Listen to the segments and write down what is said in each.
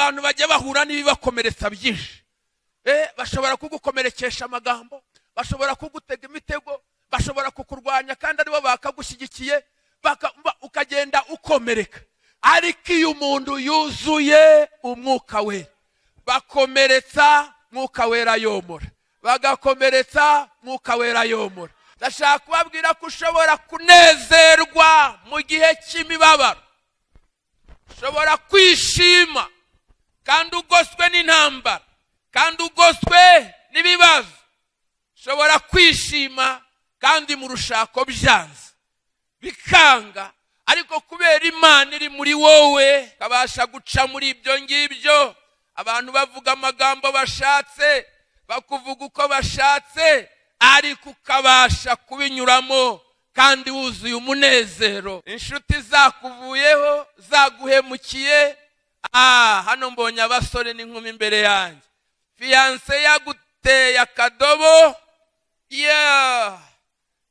Abantu bajya bahura n'ibibakomeretsa byinshi. Bashobora kugukomerekesha amagambo, bashobora kugutega imitego, bashobora kukurwanya kandi aribo bakagushyigikiye, ukagenda ukomereka. Ariko iyo umuntu yuzuye umwuka we, bakomeretsa mwuka wera yomora, bagakomeretsa mwuka wera yomora. Ndashaka kubabwira ko ushobora kunezerwa mu gihe cy'imibabaro, ushobora kwishima kandi ugoswe n'intambara, kandi ugoswe n'ibibazo. Ushobora kwishima kandi mu rushako byanze bikanga, ariko kubera Imana iri muri wowe kabasha guca muri ibyo ngibyo. Abantu bavuga amagambo bashatse, bakuvuga uko bashatse, ariko ukabasha kubinyuramo kandi wuzuye umunezero. Inshuti zakuvuyeho, zaguhemukiye. Hano mbonye abasore n'inkumi imbere yanjye. Fiancé yaguteye akadobo,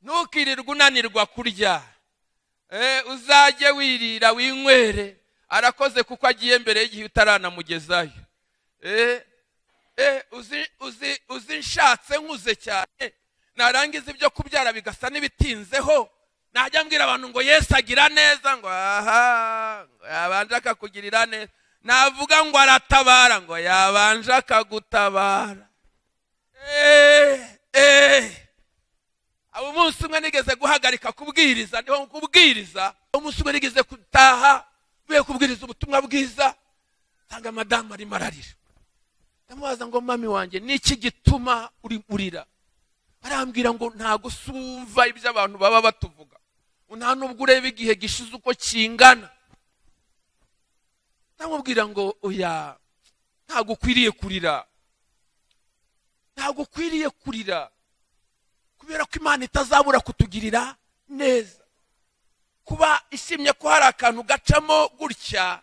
ntukirirwe unanirwa kurya. Uzajye wirira winywere. Arakoze kuko agiye mbere y'igihe utaranamugezayo. Uzi nshatse nkuze cyane, narangiza ibyo kubyara bigasa n'ibitinzeho, najya mbwira abantu ngo Yesu agira neza, ngo aha, ngo yabanje akakugirira neza. Navuga ngo aratabara, ngo yabanje akagutabara. Umunsi umwe nigeze guhagarika kubwiriza, ndiho kubwiriza. Umunsi umwe nigeze gutaha mvuye kubwiriza ubutumwa bwiza, nsanga madamu arimo ararira. Ndamubaza ngo mami wanjye, niki gituma uri urira? Arambwira ngo ntago sumva ibyo abantu baba batuvuga, nta nubwo ureba igihe gishize uko kingana. Ndamubwira ngo oya, ntago ukwiriye kurira, ntago ukwiriye kurira, kubera ko Imana itazabura kutugirira neza. Kuba ishimye ko hari akantu gacamo gutya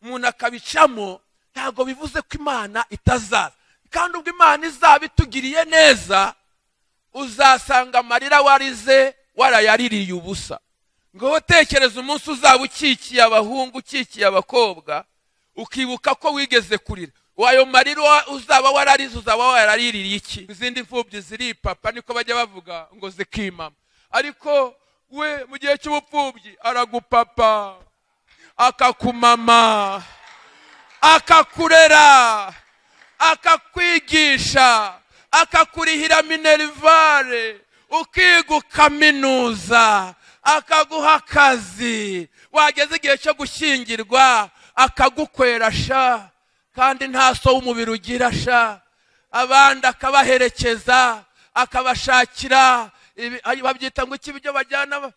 umuntu akabicamo, ntago bivuze ko Imana itazaza. Kandi ubwo Imana izaba itugiriye neza, uzasanga amarira warize warayaririye ubusa. Ngo tekereza umunsi uzaba ukikiye abahungu, ukikiye abakobwa, ukibuka ko wigeze kurira. Ayo marira uzaba wararize, uzaba waraririye iki? Izindi mfubyi ziri papa, niko bajya bavuga ngo zikimama. Ariko we mu gihe cy'ubupfubyi aragupapa, akakumama, akakurera, akakwigisha, akakurihira minerivare, ukiga kaminuza, akaguha akazi, wageze igihe cyo gushyingirwa akagukwera sha, kandi nta so w'umubiri ugira sha. Abandi akabaherekeza, akabashakira babyita ngo iki ibyo bajyana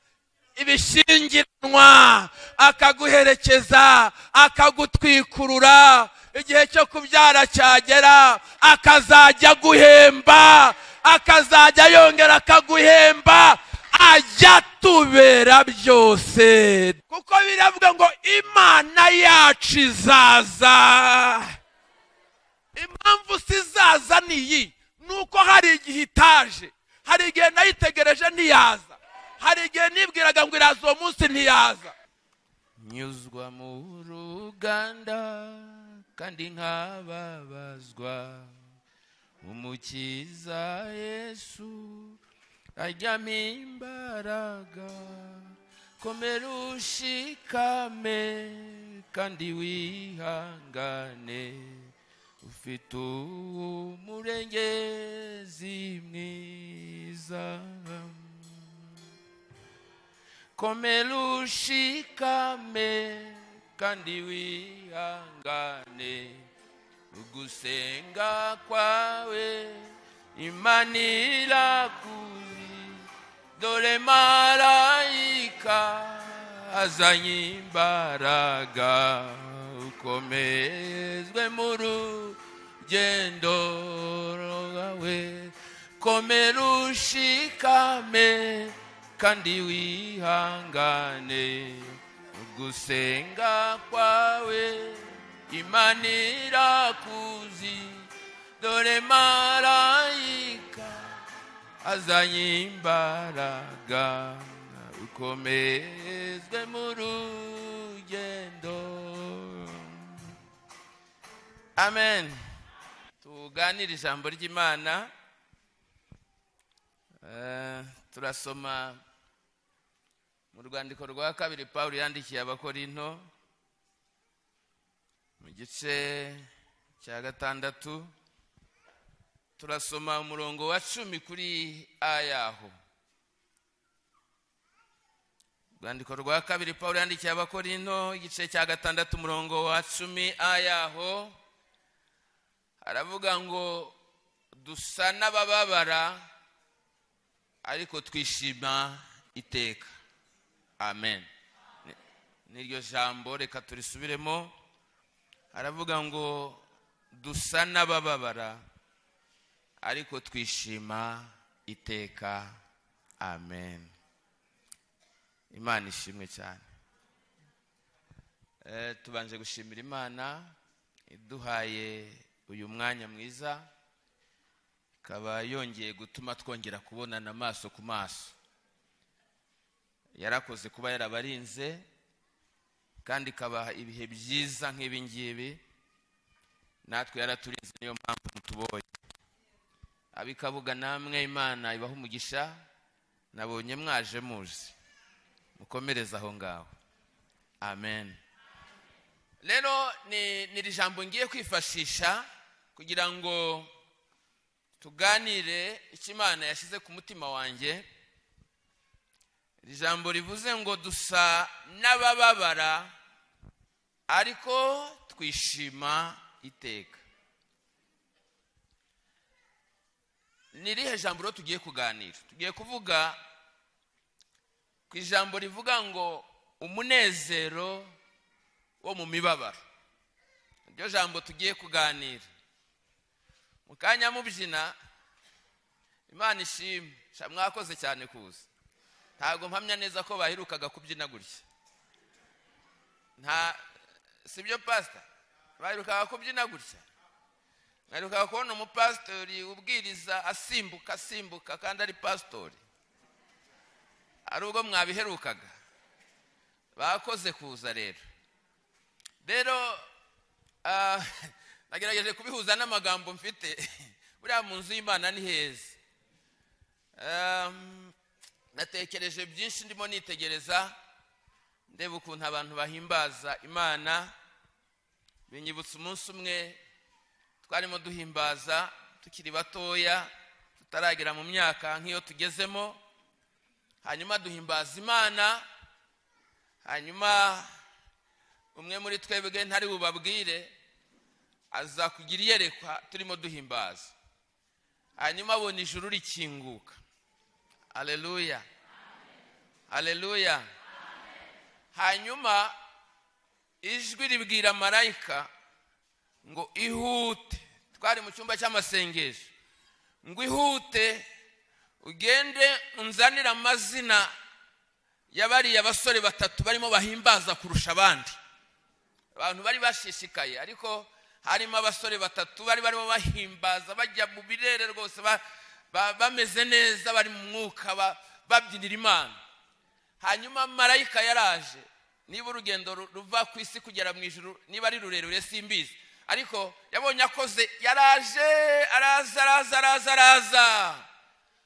ibishyingiranwa, akaguherekeza, akagutwikurura. Igihe cyo kubyara cyagera akazajya guhemba, akazajya yongera akaguhemba, ajya tubera byose. Kuko biravuga ngo Imana yacu izaza. Impamvu sizaza niyi, nuko hari igihe itaje, hari igihe nayitegereje ntiyaza, hari igihe nibwiraga ngo iraza uwo munsi ntiyaza. Nyuzwa mu ruganda kandi nkababazwa, Umukiza Yesu ajyamo imbaraga. Komera ushikame kandi wihangane, ufite umurengezi mwiza. Komera ushikame kandi wihangane, ugusenga kwawe Imana irakuzi. Dore marayika azanye imbaraga, ukomezwe mu rugendo rwawe. Komera ushikame kandi wihangane, ugusenga kwawe Imana irakuzi. Dore marayika azanye imbaraga, ukomezwe mu rugendo. Amen. Tuganire ijambo ry'Imana. Turasoma mu rwandiko rwa kabiri Pawulo yandikiye Abakorinto mu gice cya 6, turasoma umurongo wa 10 kuri ayaho. Rwandiko rwa kabiri Pawulo yandikiye Abakorinto igice cya 6 umurongo wa 10 ayaho, aravuga ngo dusa n'abababara ariko twishima iteka. Amen. Niryo jambo reka turisubiremo. Aravuga ngo dusa n'abababara ariko twishima iteka. Amen. Imana ishimwe cyane. Tubanje gushimira Imana iduhaye uyu mwanya mwiza, ikaba yongeye gutuma twongera kubonana amaso ku maso. Yarakoze kuba yarabarinze kandi ikabaha ibihe byiza nk'ibi ngibi, natwe yaraturinze, niyo mpamvu mutuboye. Abikabuga namwe Imana ibaha umugisha, nabonye mwaje muzi, mukomereze aho ngaho. Amen. Rero ni iri jambo ngiye kwifashisha kugira ngo tuganire icyo Imana yashyize ku mutima wanjye. Iri jambo rivuze ngo dusa n'abababara ariko twishima iteka. Ni irihe jambo rero tugiye kuganira? Tugiye kuvuga ku ijambo rivuga ngo umunezero wo mu mibabaro. Iryo jambo tugiye kuganira. Mu kanya mubyina, Imana ishimwe, mwakoze cyane kuza. Ntabwo mpamya neza ko baherukaga kubyina gutya. Nta sibyo pastor? Baherukaga kubyina gutya. Naherukaga kubona umupastori ubwiriza asimbuka asimbuka kandi ari pastori. Ari ubwo mwabiherukaga. Bakoze kuza rero. Rero nagerageje kubihuza n'amagambo mfite. Buriya mu nzu y'Imana ni heza. Natekereje byinshi ndimo nitegereza ndeba ukuntu abantu bahimbaza Imana. Binyibutsa umunsi umwe twarimo duhimbaza tukiri batoya, tutaragera mu myaka nk'iyo tugezemo. Hanyuma duhimbaza Imana, hanyuma umwe muri twebwe ntari bubabwire aza kugira iyerekwa turimo duhimbaza, hanyuma abona ijuru rikinguka. Haleluya, haleluya. Hanyuma ijwi ribwira marayika ngo ihute. Twari mu cyumba cy'amasengesho. Ngo ihute ugende unzanire amazina y'abariya basore batatu barimo bahimbaza kurusha abandi. Abantu bari bashishikaye, ariko harimo abasore batatu bari barimo bahimbaza bajya mu birere rwose, bameze neza, bari mu mwuka, babyinira Imana. Hanyuma marayika yaraje, niba urugendo ruva ku isi kugera mu ijuru niba ari rurerure simbizi, ariko yabonye akoze, yaraje, araza araza araza araza,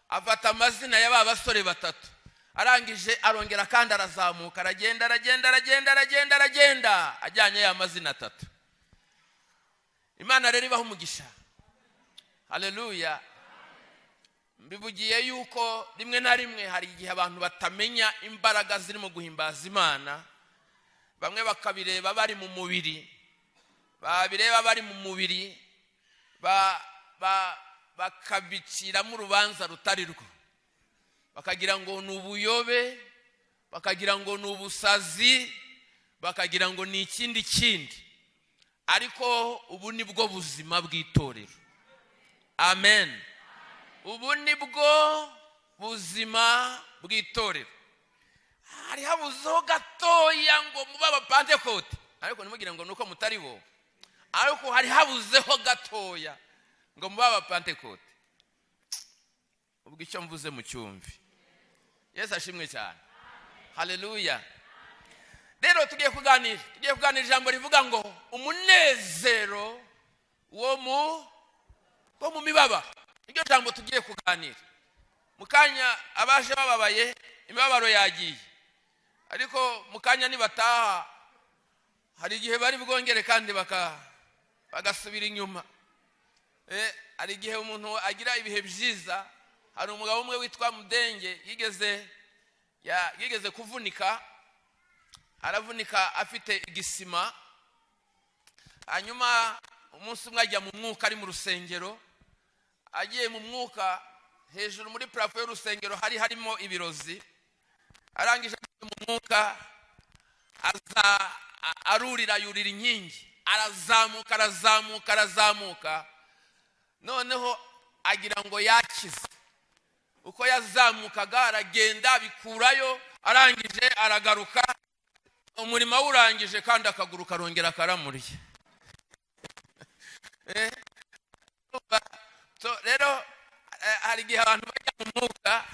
afata amazina y'aba basore batatu, arangije arongera kandi arazamuka, aragenda aragenda aragenda aragenda aragenda ajyanye ya mazina atatu. Imana rero ibaha umugisha. Haleluya. Mbivugiye yuko rimwe na rimwe hari igihe abantu batamenya imbaraga zirimo guhimbaza Imana. Bamwe bakabireba bari mu mubiri, babireba bari mu mubiri, bakabiciramo urubanza rutari rwo, bakagira ngo ni ubuyobe, bakagira ngo ni ubusazi, bakagira ngo ni ikindi kindi. Ariko ubu ni bwo buzima bw'itorero. Amen. Ubu ni bwo buzima bw'itorero. Hari habuzeho gatoya ngo muba abapantekote, ariko ntimugire ngo nuko mutari bo, ariko hari habuzeho gatoya ngo muba abapantekote. Ubwo icyo mvuze mu cyumvi. Yesu ashimwe cyane. Haleluya. Rero tugiye kuganira ijambo rivuga ngo umunezero wo mu mibabaro. Iryo jambo tugiye kuganira mu kanya. Abaje bababaye, imibabaro yagiye, ariko mu kanya nibataha hari igihe bari bwongere kandi bagasubira inyuma. Hari igihe umuntu agira ibihe byiza. Hari umugabo umwe witwa Mudenge yigeze kuvunika, aravunika afite igisima. Hanyuma umunsi umwe ajya mu mwuka ari mu rusengero. Agiye mu mwuka, hejuru muri plafo y'urusengero hari harimo ibirozi. Arangije mu mwuka aza arurira, yurira inkingi, arazamuka, arazamuka, arazamuka. Noneho agira ngo yakize. Uko yazamukaga aragenda abikurayo, arangije aragaruka, umurimo awurangije, kandi akaguru karongera karamuriye. Rero hari igihe abantu bajya mu mwuka,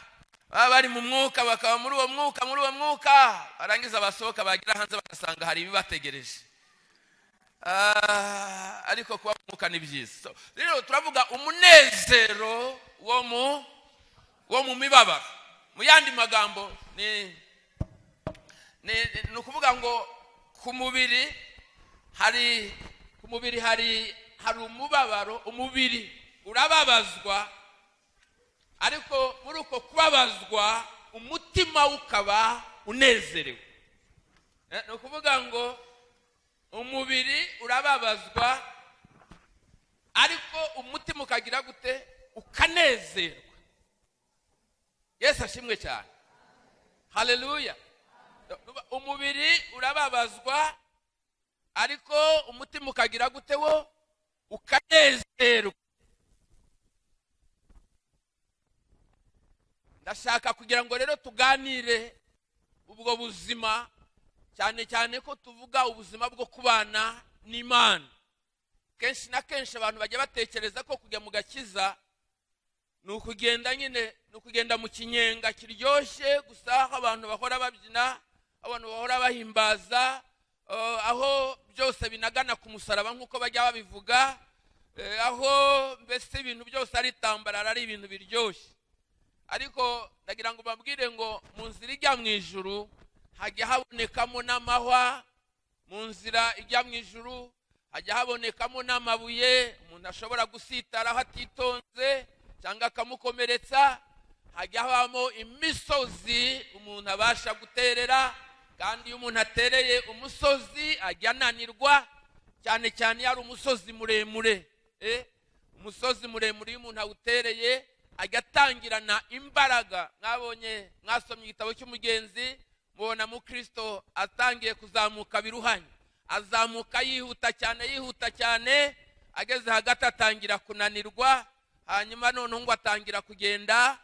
baba bari mu mwuka, bakaba muri uwo mwuka, barangiza basohoka, bagira hanze bagasanga hari ibibategereje. Ariko kuba mu mwuka ni byiza. Rero turavuga umunezero wo mu mibabaro. Mu yandi magambo ni ukuvuga ngo ku mubiri hari umubabaro, umubiri urababazwa, ariko muri uko kubabazwa umutima ukaba unezerewe. Ni ukuvuga ngo umubiri urababazwa, ariko umutima ukagira gute? Ukanezerwa. Yesu ashimwe cyane. Haleluya. Umubiri urababazwa, ariko umutima ukagira gute? Wo ukanezerwa. Ndashaka kugira ngo rero tuganire ubwo buzima, cyane cyane ko tuvuga ubuzima bwo kubana n'Imana. Kenshi na kenshi abantu bajya batekereza ko kujya mu gakiza ni ukugenda nyine, ni ukugenda mu kinyenga kiryoshye gusa, aho abantu bahora babyina, abantu bahora bahimbaza, aho byose binagana ku musaraba nk'uko bajya babivuga, aho mbese ibintu byose ari tambarara, ari ibintu biryoshye. Ariko ndagira ngo babwire ngo mu nzira ijya mu ijuru hajya habonekamo n'amahwa, mu nzira ijya mu ijuru hajya habonekamo n'amabuye umuntu ashobora gusitaraho atitonze cyangwa akamukomeretsa, hajya habamo imisozi umuntu abasha guterera, kandi iyo umuntu atereye umusozi ajya ananirwa, cyane cyane iyo ari umusozi muremure. Umusozi muremure iyo umuntu awutereye ajya atangirana imbaraga. Mwabonye, mwasomye igitabo cy'umugenzi, mubona mu Kristo atangiye kuzamuka biruhanye, azamuka yihuta cyane, yihuta cyane, ageze hagati atangira kunanirwa, hanyuma noneho ngo atangira kugenda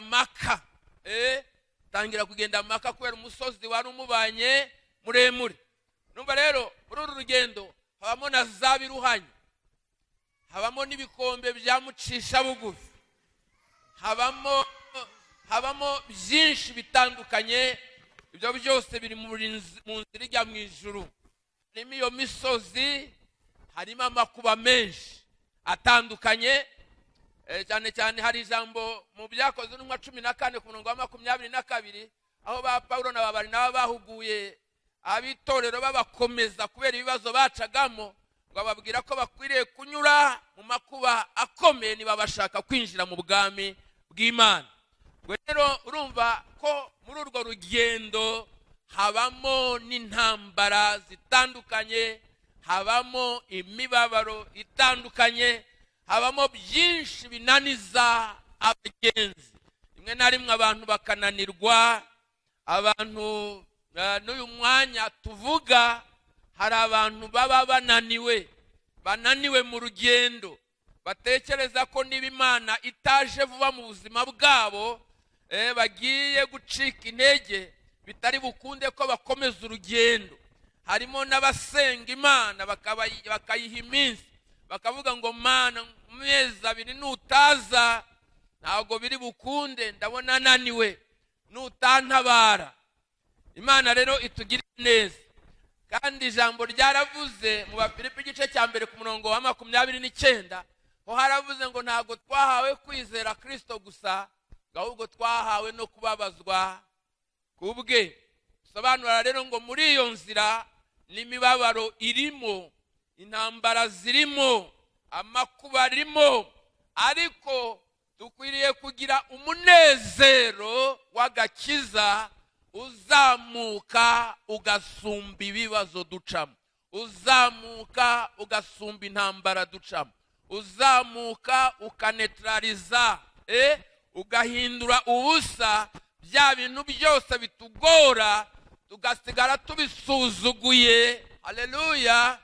maka. Atangira kugenda maka kubera umusozi wari umubanye muremure. Numva rero muri uru rugendo habamo na za biruhanye, habamo n'ibikombe byamucisha bugufi, habamo byinshi bitandukanye. Ibyo byose biri mu nzira ijya mu ijuru. Harimo iyo misozi, harimo amakuba menshi atandukanye. Cyane cyane hari ijambo mu Byakozwe n'intumwa 14 ku murongo wa 22, aho ba Paulo na Barinaba bahuguye abitorero babakomeza kubera ibibazo bacagamo, ngo bababwira ko bakwiriye kunyura mu makuba akomeye niba bashaka kwinjira mu bwami bw'Imana. Rero urumva ko muri urwo rugendo habamo n'intambara zitandukanye, habamo imibabaro itandukanye, habamo byinshi binaniza abagenzi. Rimwe na rimwe abantu bakananirwa. Abantu n'uyu mwanya tuvuga hari abantu baba bananiwe mu rugendo, batekereza ko niba Imana itaje vuba mu buzima bwabo bagiye gucika intege, bitari bukunde ko bakomeza urugendo. Harimo n'abasenga Imana bakayiha iminsi, bakavuga ngo Mana mezi abiri nutaza ntabwo biri bukunde, ndabona naniwe, nutantabara. Imana rero itugirire neza. Kandi ijambo ryaravuze mu Bafilipi igice cya 1 ku murongo wa 29, ho haravuze ngo ntago twahawe kwizera Kristo gusa, ahubwo twahawe no kubabazwa kubwe. Sobanura rero ngo muri iyo nzira n'imibabaro irimo, intambara zirimo, amakuba arimo, ariko dukwiriye kugira umunezero w'agakiza uzamuka ugasumba ibibazo ducamo, uzamuka ugasumba intambara ducamo, uzamuka ukanetraliza, ugahindura ubusa bya bintu byose bitugora, tugasigara tubisuzuguye. Haleluya.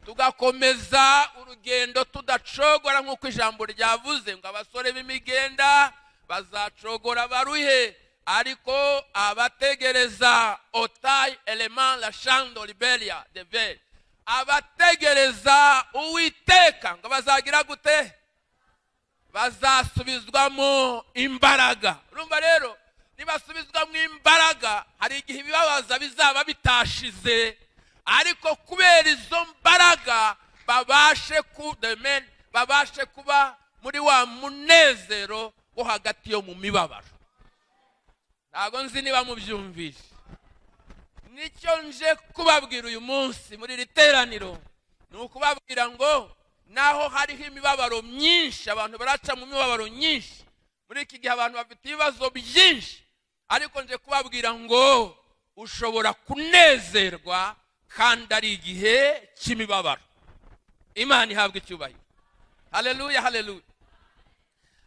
Tugakomeza urugendo tudacogora, nk'uko ijambo ryavuze ngo abasore b'imigenda bazacogora baruhe, ariko abategereza otai element la chando liberia de ver, abategereza Uwiteka ngo bazagira gute? Bazasubizwamo imbaraga. Urumva rero nibasubizwamo imbaraga, hari igihe ibibabaza bizaba bitashize, ariko kubera izo mbaraga babashe kuba muri wa munezero wo hagati yo mu mibabaro. Ntago nzi niba mubyumvise. Nicyo nje kubabwira uyu munsi muri iri teraniro, ni ukubabwira ngo naho hariho imibabaro myinshi, abantu baraca mu mibabaro nyinshi muri iki gihe, abantu bafite ibibazo byinshi, ariko nje kubabwira ngo ushobora kunezerwa kandi ari igihe cy'imibabaro. Imana ihabwa icyubahiro. Haleluya, haleluya.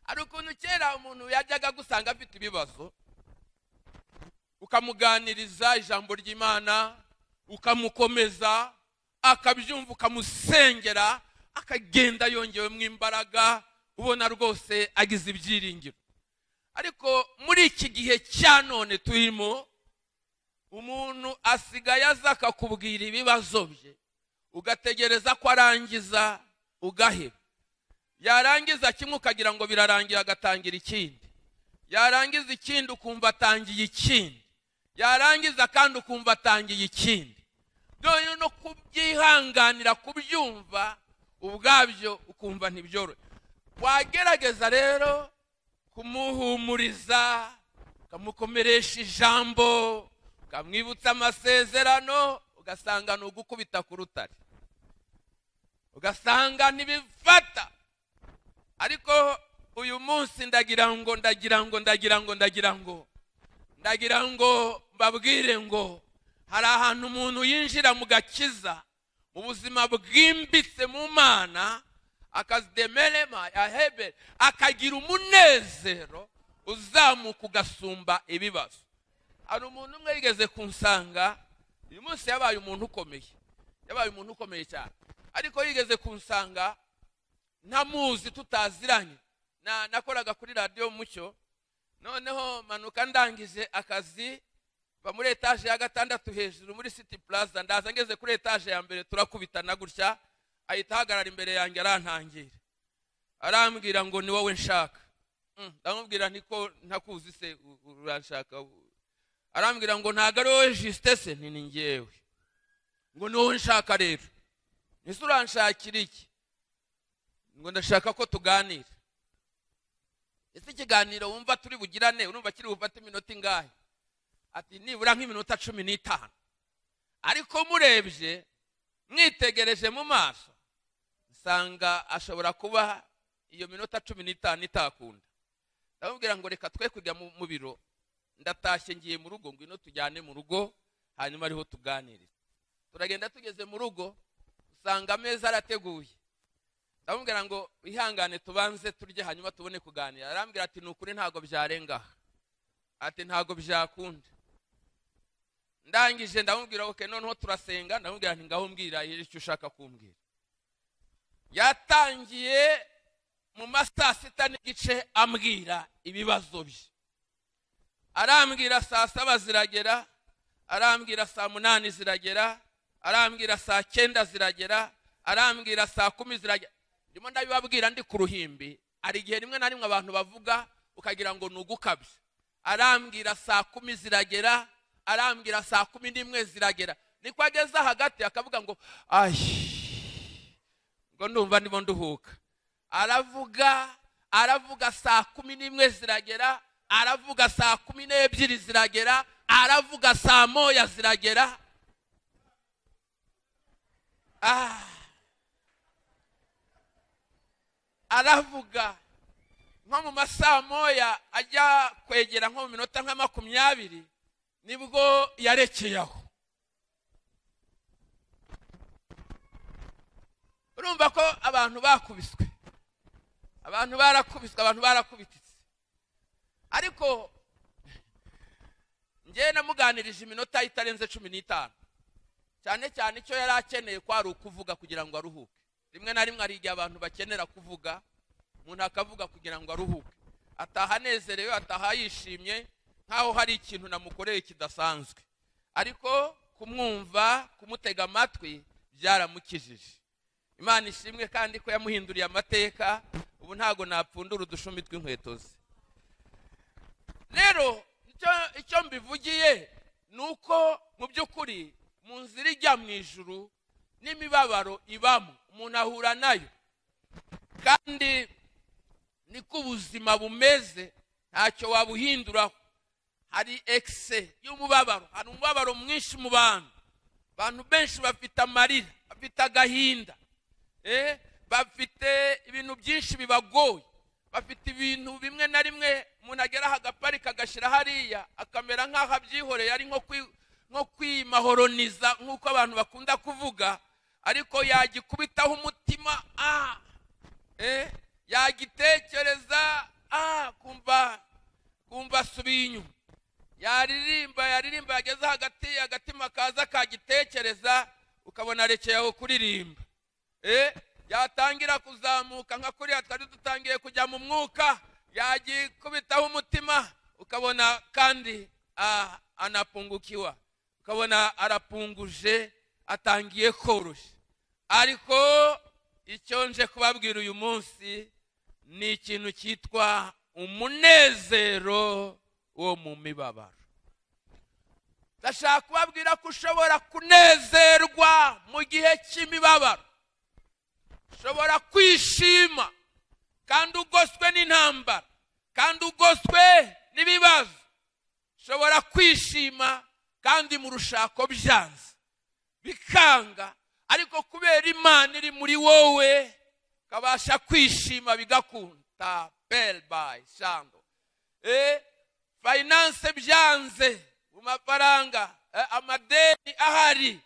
Hari ukuntu kera umuntu yajyaga gusanga afite ibibazo, ukamuganiriza ijambo ry'Imana, ukamukomeza, akabyumva, ukamusengera, akagenda yongewemo imbaraga, ubona rwose agize ibyiringiro. Ariko muri iki gihe cya none turimo, umuntu asigaye aza akakubwira ibibazo bye, ugategereza ko arangiza ugaheba. Yarangiza kimwe ukagira ngo birarangira, agatangira ikindi. Yarangiza ikindi ukumva atangiye ikindi. Yarangiza kandi ukumva atangiye ikindi. None no kubyihanganira kubyumva ubwabyo ukumva ntibyoroshye. Wagerageza rero kumuhumuriza, ukamukomeresha ijambo, ukamwibutsa amasezerano, ugasanga ni ugukubita ku rutare, ugasanga ntibifata. Ariko uyu munsi ndagira ngo mbabwire ngo hari ahantu umuntu yinjira mu gakiza, mu buzima bwimbitse mu Mana, akazidemelema yahebe, akagira umunezero uzamuka ugasumba ibibazo. Hari umuntu umwe yigeze kunsanga, uyu munsi yabaye umuntu ukomeye, yabaye umuntu ukomeye cyane, ariko yigeze kunsanga ntamuzi, tutaziranye. Nakoraga kuri radio Mucyo, noneho manuka ndangije akazi, ba muri etage ya 6 hejuru muri City Plaza, ndaza ngeze kuri etage ya 1 turakubitana gutya, ahita ahagarara imbere yanjye arantangira, arambwira ngo ni wowe nshaka. Ndamubwira nti ko ntakuzi se uranshaka? Arambwira ngo ntago ari wowe Justin se? Nti ni njyewe. Ngo ni wowe nshaka rero. Ese uranshakira iki? Ngo ndashaka ko tuganira. Ese ikiganiro wumva turi bugirane urumva kiri bufate iminota ingahe? Ati nibura nk'iminota 15. Ariko murebye mwitegereje mu maso, nsanga ashobora kuba iyo minota 15 itakunda. Ndamubwira ngo reka twe kujya mu biro, ndatashye ngiye mu rugo, ngwino tujyane mu rugo, hanyuma ariho tuganiriza. Turagenda tugeze mu rugo, usanga ameza arateguye. Ndamubwira ngo ihangane tubanze turye hanyuma tubone kuganira. Arambwira ati nukuri ntago byarenga, ati ntago byakunda. Ndangije ndamubwira okay, noneho turasenga. Ndamubwira nti ngaho mbwira icyo ushaka kumbwira. Yatangiye mu masaa 6:15 ambwira ibibazo bye. Arambwira saa 7 ziragera, arambwira saa 8 ziragera, arambwira saa 9 ziragera, arambwira saa 10 ziragera. Ndimo ndabibabwira ndi ku ruhimbi. Ari igihe rimwe na rimwe abantu bavuga ukagira ngo nugukabye. Arambwira saa 10 ziragera, arambwira saa 11 ziragera. Niko ageze hagati akavuga ngo ayi, ngo ndumva ndimo nduhuka. Aravuga 11:00 ziragera, aravuga 12:00 ziragera, aravuga 1:00 ziragera. Aravuga nko mu masaa 1 ajya kwegera nko mu minota nka 20 nibwo yarekeye aho. Urumva ko abantu bakubiswe, abantu barakubiswe, abantu barakubititse. Ariko njye namuganirije iminota itarenze 15, cyane cyane icyo yari akeneye kwari ukuvuga kugira ngo aruhuke. Rimwe na rimwe hari igihe abantu bakenera kuvuga, umuntu akavuga kugira ngo aruhuke, ataha anezerewe, ataha yishimye nkaho hari ikintu namukoreye kidasanzwe. Ariko kumwumva, kumutega amatwi byaramukijije. Imana ishimwe kandi ko yamuhinduriye amateka. Ubu ntago napfundura udushumi tw'inkweto ze. Rero icyo mbivugiye nuko mu by'ukuri mu nzira ijya mu ijuru n'imibabaro ibamo, umuntu ahura nayo, kandi niko ubuzima bumeze, ntacyo wabuhinduraho. Hari ekise y'umubabaro, hari umubabaro mwinshi mu bantu. Abantu benshi bafite amarira, bafite agahinda, bafite ibintu byinshi bibagoye, bafite ibintu bimwe na rimwe umuntu agera agaparika agashyira hariya akamera nk'aho abyihoreye, ari nko kwimahoroniza nk'uko abantu bakunda kuvuga, ariko yagikubitaho umutima, yagitekereza, kumva asubiye inyuma. Yaririmba yageze hagati agatima kaza kagitekereza, ukabona arekeye aho kuririmba. Yatangira kuzamuka nka kuriya twari dutangiye kujya mu mwuka, yagikubitaho umutima, ukabona kandi anapungukiwa, ukabona arapunguje, atangiye koroshya. Ariko icyo nje kubabwira uyu munsi ni ikintu cyitwa umunezero wo mu mibabaro. Ndashaka kubabwira ko ushobora kunezerwa mu gihe cy'imibabaro, ushobora kwishima kandi ugoswe n'intambara, kandi ugoswe n'ibibazo. Ushobora kwishima kandi mu rushako byanze bikanga, ariko kubera Imana iri muri wowe ukabasha kwishima bigakunda. Bell by shando finance byanze mu mafaranga, amadeni ahari,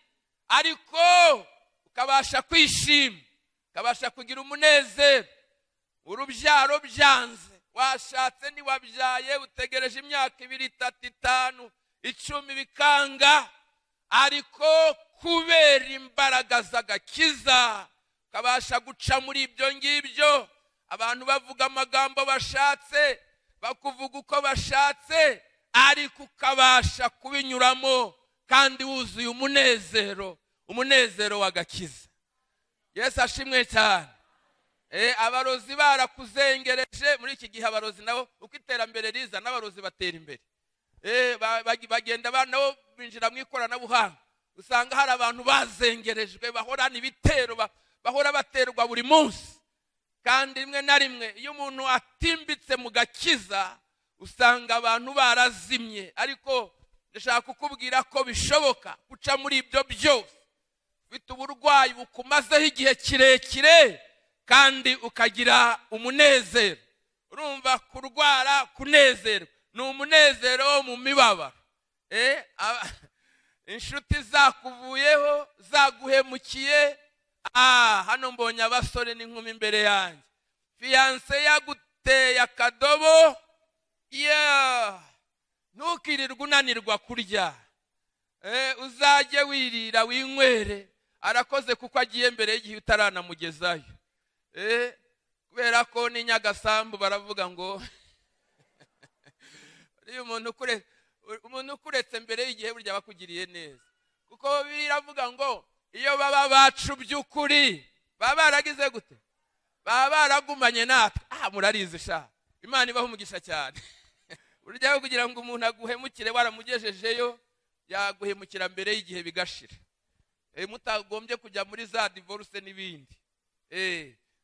ariko ukabasha kwishima, ukabasha kugira umunezero. Urubyaro byanze, washatse ntiwabyaye, utegereje imyaka 2, 3, 5, 10 bikanga, ariko kubera imbaraga z'agakiza ukabasha guca muri ibyo ngibyo. Abantu bavuga amagambo bashatse, bakuvuga uko bashatse, ariko ukabasha kubinyuramo kandi wuzuye umunezero, umunezero w'agakiza. Yesu ashimwe cyane. Abarozi barakuzengereje muri iki gihe. Abarozi nabo uko iterambere riza n'abarozi batera imbere, bagenda nabo binjira mu ikoranabuhanga. Usanga hari abantu bazengerejwe, bahorana ibitero, bahora baterwa buri munsi. Kandi rimwe na rimwe iyo umuntu atimbitse mu gakiza usanga abantu barazimye. Ariko ndashaka kukubwira ko bishoboka guca muri ibyo byose, ufite uburwayi bukumazeho igihe kirekire kandi ukagira umunezero. Urumva kurwara kunezerwa ni umunezero wo mu mibabaro. Inshuti zakuvuyeho, zaguhemukiye. Hano mbonye abasore n'inkumi imbere yanjye. Fiance yaguteye akadobo, ntukirirwe unanirwa kurya, uzajye wirira winywere. Arakoze kuko agiye mbere y'igihe utaranamugezayo. Kubera ko ni Nyagasambu baravuga ngo umuntu ukuretse mbere y'igihe burya bakugiriye neza. Kuko biravuga ngo iyo baba bacu by'ukuri baba baragize gute? Baba baragumanye natwe. Murarize sha. Imana ibaha umugisha cyane. Burya kugira ngo umuntu aguhemukire waramugejejeyo, yaguhemukira mbere y'igihe bigashira. Mutagombye kujya muri za divorce n'ibindi.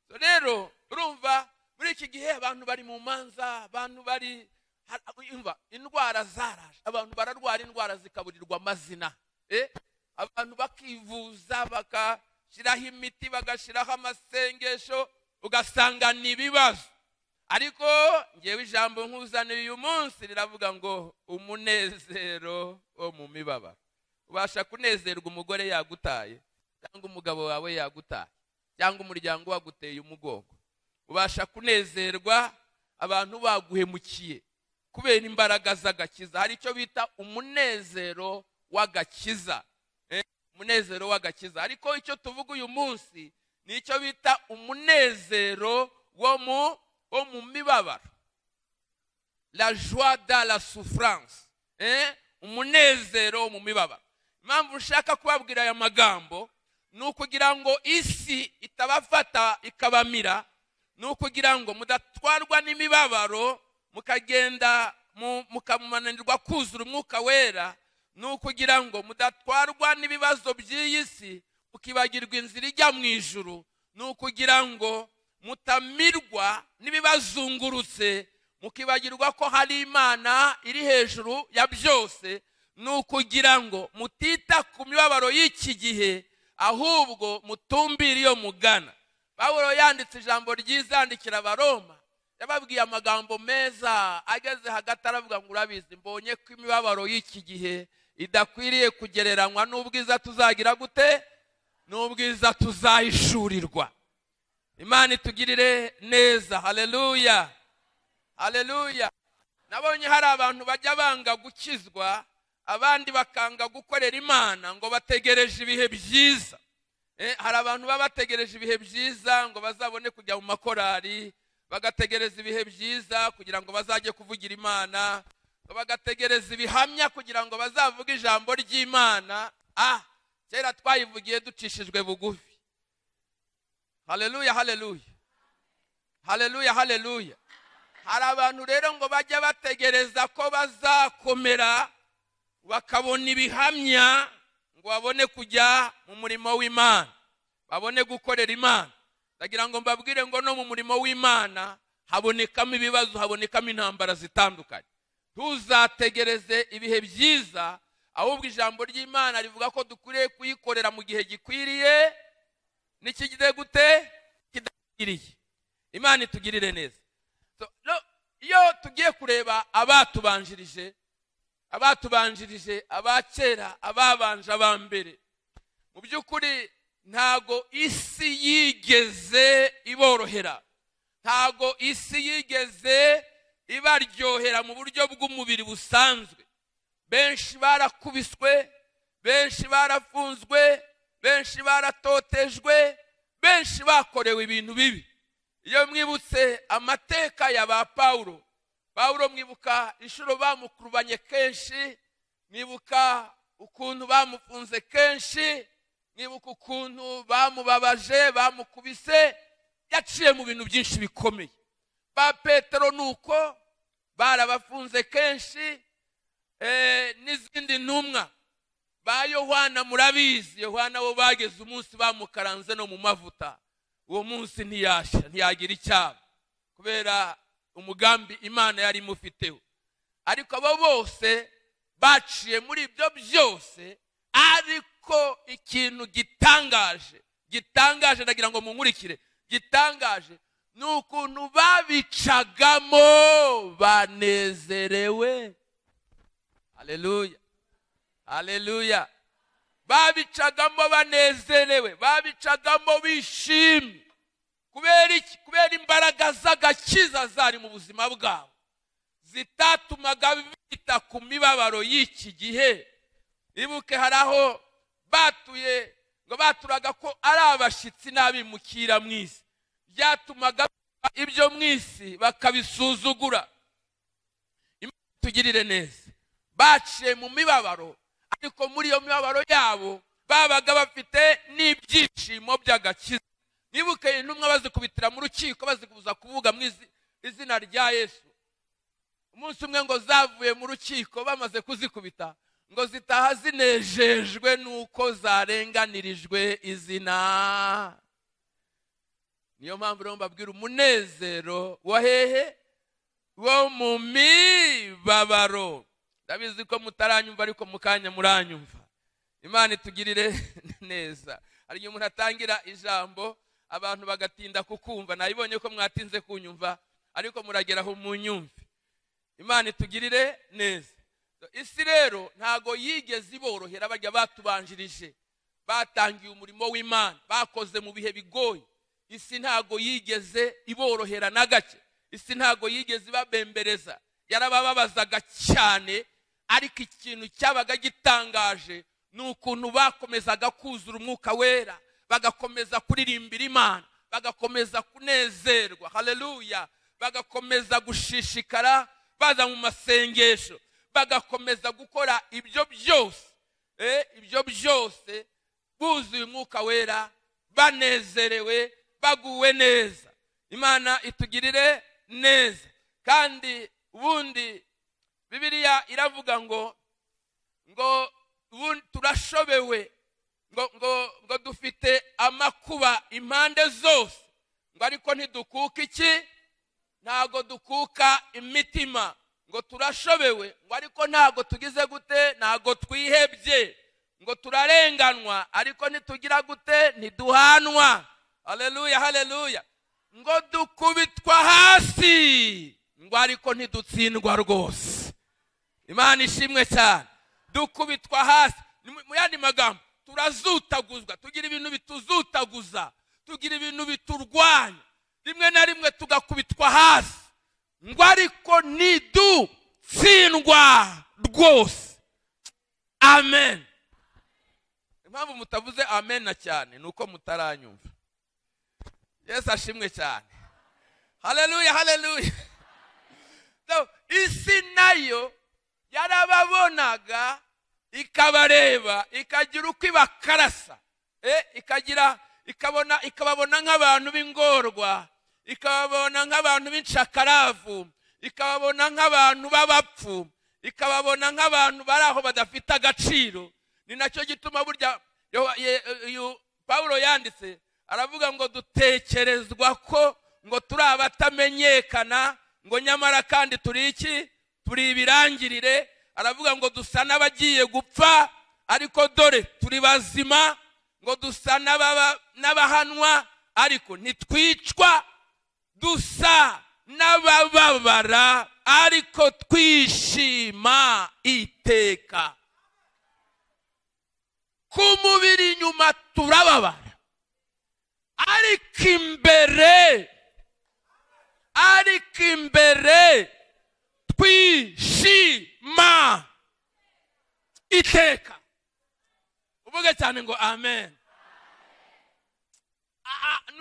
So rero urumva muri iki gihe abantu bari mu manza, abantu bari indwara zaraje, abantu bararwara indwara zikaburirwa amazina. Abantu bakivuza bagashyiraho imiti, bagashyiraho amasengesho, ugasanga ni ibibazo. Ariko ngewe ijambo nkuzaniye uyu munsi riravuga ngo umunezero wo mu mibabaro. Ubasha kunezerwa umugore yagutaye, cyangwa umugabo wawe yagutaye, cyangwa umuryango waguteye umugongo. Ubasha kunezerwa abantu baguhemukiye kubera imbaraga z'agakiza. Hari icyo bita umunezero w'agakiza. Umunezero w'agakiza. Ariko icyo tuvuga uyu munsi ni icyo bita umunezero wo mu mibabaro. La joie dans la souffrance. Umunezero mu mibabaro. Impamvu ushaka kubabwira aya magambo ni ukugira ngo isi itabafata ikabamira, ni ukugira ngo mudatwarwa n'imibabaro mukagenda mukamunanirwa kuzura umwuka wera, ni ukugira ngo mudatwarwa n'ibibazo by'iyi si mukibagirwa inzira ijya mu ijuru, ni ukugira ngo mutamirwa n'ibibazungurutse mukibagirwa ko hari Imana iri hejuru ya byose, ni ukugira ngo mutita ku mibabaro y'iki gihe ahubwo mutumbire iyo mugana. Pawulo yanditse ijambo ryiza yandikira Abaroma, yababwiye amagambo meza, ageze hagati aravuga ngo urabizi, mbonye ko imibabaro y'iki gihe idakwiriye kugereranywa n'ubwiza tuzagira gute, n'ubwiza tuzahishurirwa. Imana itugirire neza. Haleluya, haleluya. Nabonye hari abantu bajya banga gukizwa, abandi bakanga gukorera Imana ngo bategereje ibihe byiza. Hari abantu baba bategereje ibihe byiza ngo bazabone kujya mu makorari, bagategereza ibihe byiza kugira ngo bazajye kuvugira Imana, bagategereza ibihamya kugira ngo bazavuge ijambo ry'Imana. Kera twayivugiye ducishijwe bugufi. Haleluya, haleluya, haleluya, haleluya. Hari abantu rero ngo bajya bategereza ko bazakomera bakabona ibihamya ngo babone kujya mu murimo w'Imana, babone gukorera Imana. Ndagira ngo mbabwire ngo no mu murimo w'Imana habonekamo ibibazo, habonekamo intambara zitandukanye. Tuzategereze ibihe byiza, ahubwo ijambo ry'Imana rivuga ko dukwiriye kuyikorera mu gihe gikwiriye n'ikigize gute, kidakwiriye. Imana itugirire neza. Iyo tugiye kureba abatubanjirije, abakera, ababanje abambere, mu by'ukuri ntago isi yigeze iborohera, ntago isi yigeze ibaryohera mu buryo bw'umubiri busanzwe. Benshi barakubiswe, benshi barafunzwe, benshi baratotejwe, benshi bakorewe ibintu bibi. Iyo mwibutse amateka ya ba Paulo, Paulo mwibuka inshuro bamukurubanye kenshi, mwibuka ukuntu bamufunze kenshi, mwibuka ukuntu bamubabaje, bamukubise, yaciye mu bintu byinshi bikomeye. Ba Petero nuko barabafunze kenshi, n'izindi ntumwa. Ba Yohana murabizi, Yohana bo bageze umunsi bamukaranze no mu mavuta, uwo munsi ntiyasha, ntiyagira icyaba kubera umugambi Imana yari imufiteho. Ariko abo bose baciye muri ibyo byose, ariko ikintu gitangaje, ndagira ngo munkurikire, gitangaje ni ukuntu babicagamo banezerewe. Haleluya, haleluya. Babicagamo banezerewe, babicagamo bishimye. Kubera iki? Kubera imbaraga z'agakiza zari mu buzima bwabo, zitatumaga bita ku mibabaro y'iki gihe. Ibuke hari aho batuye ngo baturaga ko ari abashitsi n'abimukira mu isi, byatumaga ibyo mu isi bakabisuzugura. Imana tugirire neza. Baciye mu mibabaro, ariko muri iyo mibabaro yabo babaga bafite n'ibyishimo by'agakiza. Nibuke intumwa bazikubitira mu rukiko, bazikubuza kuvuga mu izina rya Yesu. Umunsi umwe ngo zavuye mu rukiko bamaze kuzikubita, Ngo zitaha zinejejwe nuko zarenganirijwe izina. Niyo mpamvu rero mbabwira umunezero wa hehe? Wo mu mibabaro. Ndabizi ko mutaranyumva, ariko mukanya muranyumva. Imana itugirire neza. Hari igihe umuntu atangira ijambo abantu bagatinda kukumva. Nabibonye ko mwatinze kunyumva, ariko murageraho munyumve. Imana itugirire neza. Isi rero ntago yigeze iborohera. Bajya batubanjirije, batangiye umurimo w'Imana, bakoze mu bihe bigoye. Isi ntago yigeze iborohera na gake. Isi ntago yigeze ibabembereza, yarabababazaga cyane. Ariko ikintu cyabaga gitangaje ni ukuntu bakomezaga kuzura umwuka wera, bagakomeza kuririmbira Imana, bagakomeza kunezerwa, haleluya, bagakomeza gushishikara baza mu masengesho, bagakomeza gukora ibyo byose, ibyo byose buzuye umwuka wera, banezerewe, baguwe neza. Imana itugirire neza. Kandi ubundi Bibiliya iravuga ngo ubundi turashobewe, ngo dufite amakuba impande zose, ngo ariko ntidukuka iki? Ntago dukuka imitima. Ngo turashobewe, ngo ariko ntago tugize gute? Ntago twihebye. Ngo turarenganwa, ariko ntitugira gute? Ntiduhanwa. Haleluya, haleluya. Ngo dukubitwa hasi, ngo ariko ntidutsindwa rwose. Imana ishimwe cyane. Dukubitwa hasi, mu yandi magambo turazutaguzwa, tugira ibintu bituzutaguza, tugira ibintu biturwanya, rimwe na rimwe tugakubitwa hasi, ngo ariko ntidutsindwa rwose. Amen. Impamvu mutavuze amen na cyane ni uko mutaranyumva. Yesu ashimwe cyane. Haleluya, haleluya. So, isi nayo yarababonaga, ikabareba, ikagira uko ibakarasa, ikagira, ikabona, ikababona nk'abantu b'ingorwa, ikababona nk'abantu b'incakaravu, ikababona nk'abantu b'abapfu, ikababona nk'abantu bari aho badafite agaciro. Ni nacyo gituma burya Pawulo yanditse aravuga ngo dutekerezwa ko ngo turi abatamenyekana, ngo nyamara kandi turi iki? Turi ibirangirire. Aravuga ngo dusa n'abagiye gupfa, ariko dore turi bazima, ngo dusa n'abahanwa, ariko ntitwicwa, dusa n'abababara, ariko twishima iteka. Ku mubiri inyuma turababara, ariko imbere, ariko imbere twishima iteka. Uvuge cyane ngo amen.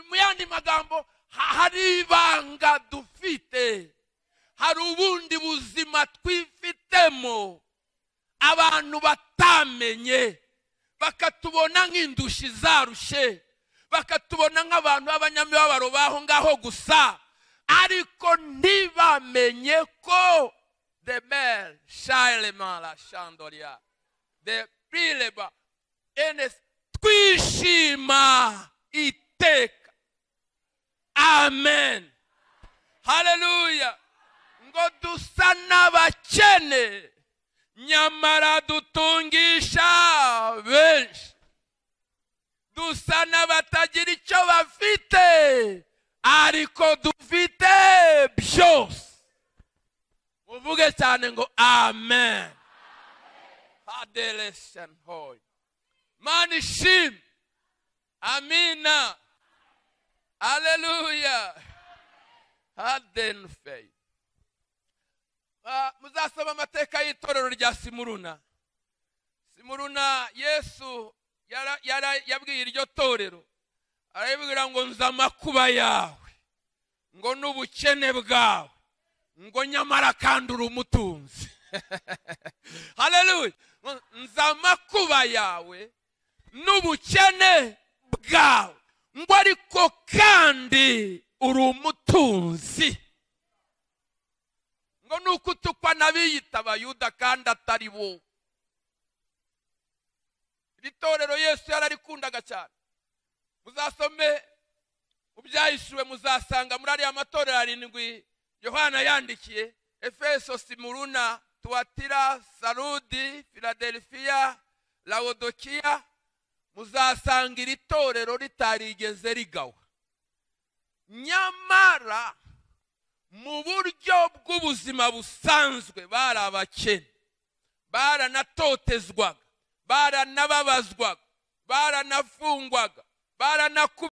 Mu yandi magambo, hari ibanga dufite, hari ubundi buzima twifitemo abantu batamenye, bakatubona nk'indushi zarushe, bakatubona nk'abantu b'abanyamibabaro baho ngaho gusa, ariko ntibamenye ko de mel shailema la chandoria de prileba enes twishima iteka. Amen, haleluya. Ngo dusa n'abakene, nyamara dutungisha benshi, dusa n'abatagira icyo bafite, ariko dufite byose. Muvuge cyane ngo amen. Adeleshan hoy. Mana ishimwe. Amina. Haleluya. Adenfei. Muzasoma amateka y'itorero rya Simuruna. Simuruna Yesu yabwiye iryo torero, arabibwira ngo nzi amakuba yawe, ngo n'ubukene bwawe, ngo nyamara kandi uri umutunzi. Haleluya. Nzi amakuba yawe n'ubukene bwawe, ngo ariko kandi uri umutunzi. Ngo nuko utukwa n'abiyita Abayuda kandi atari bo. Iri torero Yesu yararikundaga cyane. Muzasome mu Byahishuwe, muzasanga muri ariya matorero arindwi Yohana yandikiye: Efeso, Simuruna, Tuwatira, Sarudi, Filadelfiya, Lawodokiya. Muzasanga iri torero ritarigeze rigawa. Nyamara mu buryo bw'ubuzima busanzwe bari abakene, baranatotezwaga, baranababazwaga, baranafungwaga, baranakubitwaga.